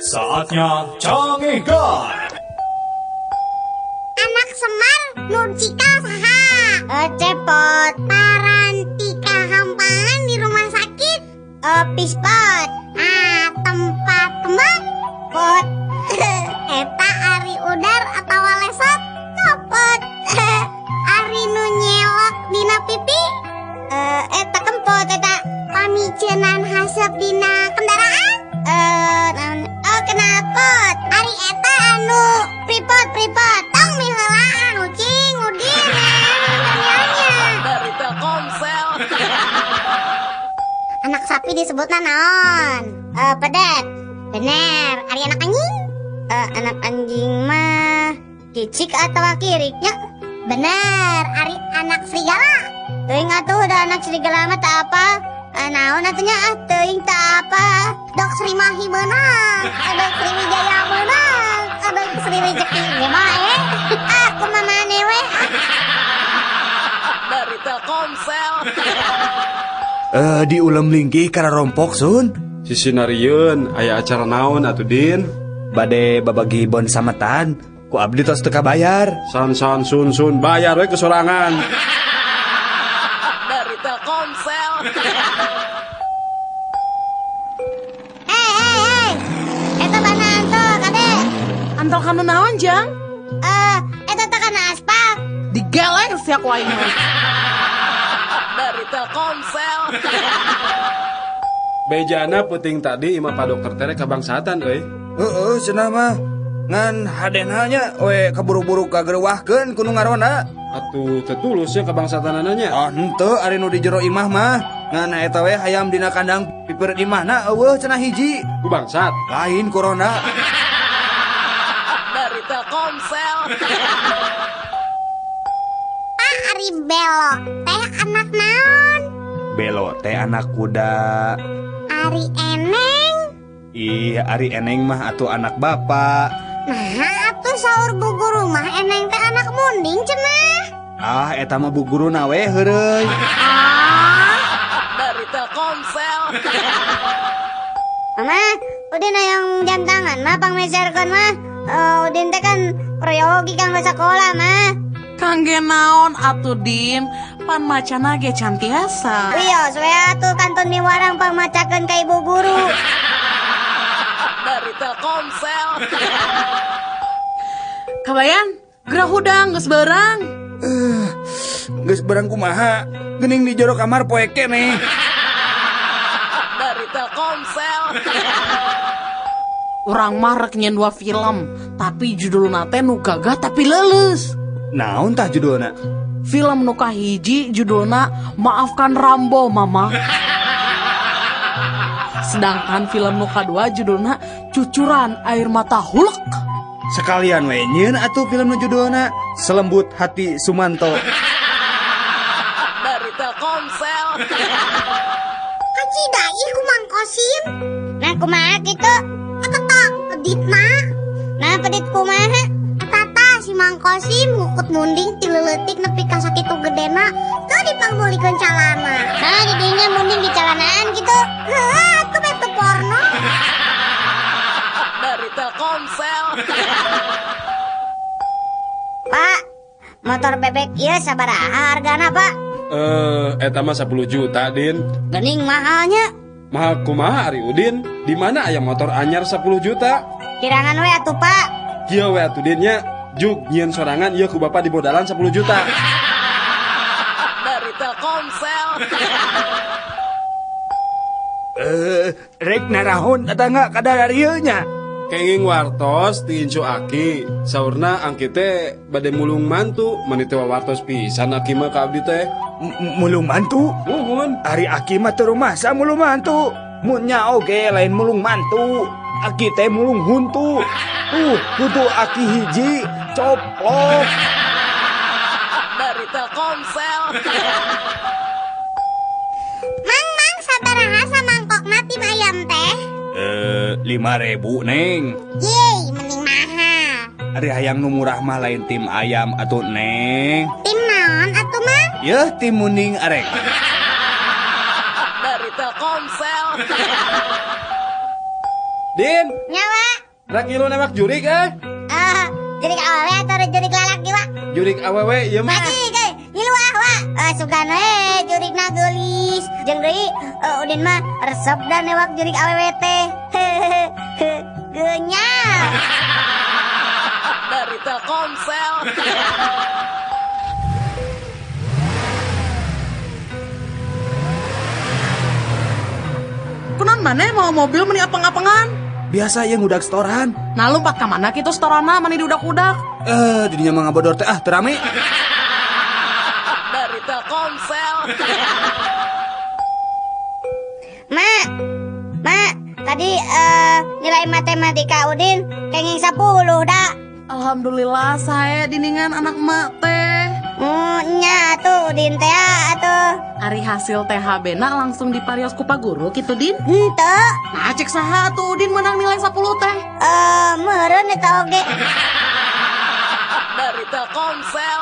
Saatnya Cangehgar. Anak Semar nu cikal saha? Cepot. Parantika hampangan di rumah sakit? Pispot. Ah, tempat kembang? Pot. Eta ari udar atau lesot? Copot. Ari nu nyelok dina pipi? Eta kempot eta. Pamiceunan haseup dina kendaraan? Oh, knalpot. Ari eta anu pripot pripot. Tong miheulaan ucing udin. Dari Telkomsel. Anak sapi disebutna naon? Pedet. Bener. Ari anak anjing? Anak anjing mah kicik atau kiriknya? Bener. Ari anak serigala? Teuing atuh da anak serigala mah tak apa. Naon atuh nya ah teuing tak apa. Dok Sri Mahi meunang, dok Sri Wijaya meunang, dok Sri Rejeki ge mah Ah, kumaha maneh we. Dari Telkomsel. Di ulem linggih kana rompok sun. Sisi narieun aya acara naon atuh Din? Bade babagi bon sametan, ku abdi tos teu kabayar. San san sun sun bayar we kesorangan. Dari Telkomsel. Hei hei hei. Eta bana antol kade. Antol kanu naon jang? Eta teh kana aspal. Digeleng sia ku aing mah. Dari Telkomsel. Bejana peuting tadi imah Pak Dokter tere kabangsatan euy. Heeh, cenah mah. Ngan hadena nya we kaburu-buru kagerewahkeun ku nu ngaronda. Atuh teu tulus nya kabangsatanana nya. Ah henteu ari nu di jero imah mah. Ngan eta we hayam dina kandang pipireut imahna eueuh cenah hiji. Ku bangsat. Lain corona. Dari Telkomsel. Pak ari belo teh anak naon? Belo teh anak kuda. Ari eneng? Ih, ari eneng mah atuh anak bapak. Nah, atuh saur bu guru mah eneng teh anak munding cenah. Ah, eta mah bu guruna we heureuy. Ah. Dari Telkomsel. Mama, Udin hayang jam tangan mah pangmeserkeun mah. Udin teh kan proyogi kanggo sakola mah. Kangge naon atuh Din? Pan macana ge can tiasa. Wios we atuh kantun miwarang pangmacakeun ka ibu guru. Dari Telkomsel. Kabayan, gerah hudang geus beurang. Geus beurang kumaha? Geuning di jero kamar poe keneh. Dari Telkomsel. Urang mah rek nyeun dua film, tapi judulna teh nu gagah tapi leuleus. Naon tah judulna? Film nu kahiji judulna Maafkan Rambo Mama. Sedangkan film nu kadua judulna Cucuran Air Mata Hulk. Sekalian we nyieun atuh film nu judulna Selembut Hati Sumanto. Dari Telkomsel. Kacida ih ku Mang Kosim. Nah kumaha kitu? Eta tah peditna. Nah pedit kumaha? Eta tah si Mang Kosim ngukut munding ti leuletik nepi ka sakitu gedena teu dipangmeulikeun calana. Nah didinya munding di calanaan kitu. Heuh atuh beh teu porno. Dari Telkomsel. Pak, motor bebek ieu sabaraha hargana, Pak? Eta mah 10 juta, Din. Geuning mahalnya. Mahal kumaha ari Udin? Di mana aya motor anyar 10 juta? Kirangan we atuh, Pak. Kieu we atuh Din nya. Juk nyieun sorangan ieu ku bapak dibodalan 10 juta. Dari Telkomsel. Rek narahun tetangga kadar ieu nya. Kenging wartos ti incu aki. Saurna angki teh bade mulung mantu, mani teh wartos pisan aki mah ka abdi teh. Mulung mantu? Muhun. Ari aki mah teu rumasa mulung mantu. Mun nya oge lain mulung mantu. Aki teh mulung huntu. Huntu aki hiji coplok. Dari Telkomsel. Mang mang sabaraha samangkokna tim ayam teh? 5.000 neng. Yeay, mending mahal. Ari hayang nu murah mah lain tim ayam atuh neng. Tim naon atuh mang? Yeuh tim munding arek. Dari Telkomsel. Din. Nyawa. Rek ngilu newak jurik eh. Ah, jurik awewe atau jurik lalaki wa? Jurik awewe ieu mah. Anjing euy, ngilu ah wa. Sugan we jurikna geulis. Jeung deui Udin mah resep da newak jurik awewe teh. Geunyal. Dari Telkomsel. Kunaon maneh mawa mobil meni apeng-apengan? Biasa ya ngudag setoran. Nah lompat ka mana kitu setorana mani diudak-udak? Didinya mah ngabodor teh ah teu rame. Dari Telkomsel. Ma, ma, tadi nilai matematika Udin kenging 10 dah. Alhamdulillah saya diningan anak mak teh. Nya atuh Udin teh atuh. Ari hasil THB na langsung diparios ku pak guru kitu Din. Henteu. Nah cek saha atuh Udin menang nilai 10 teh. Meureun eta oge. Dari Telkomsel.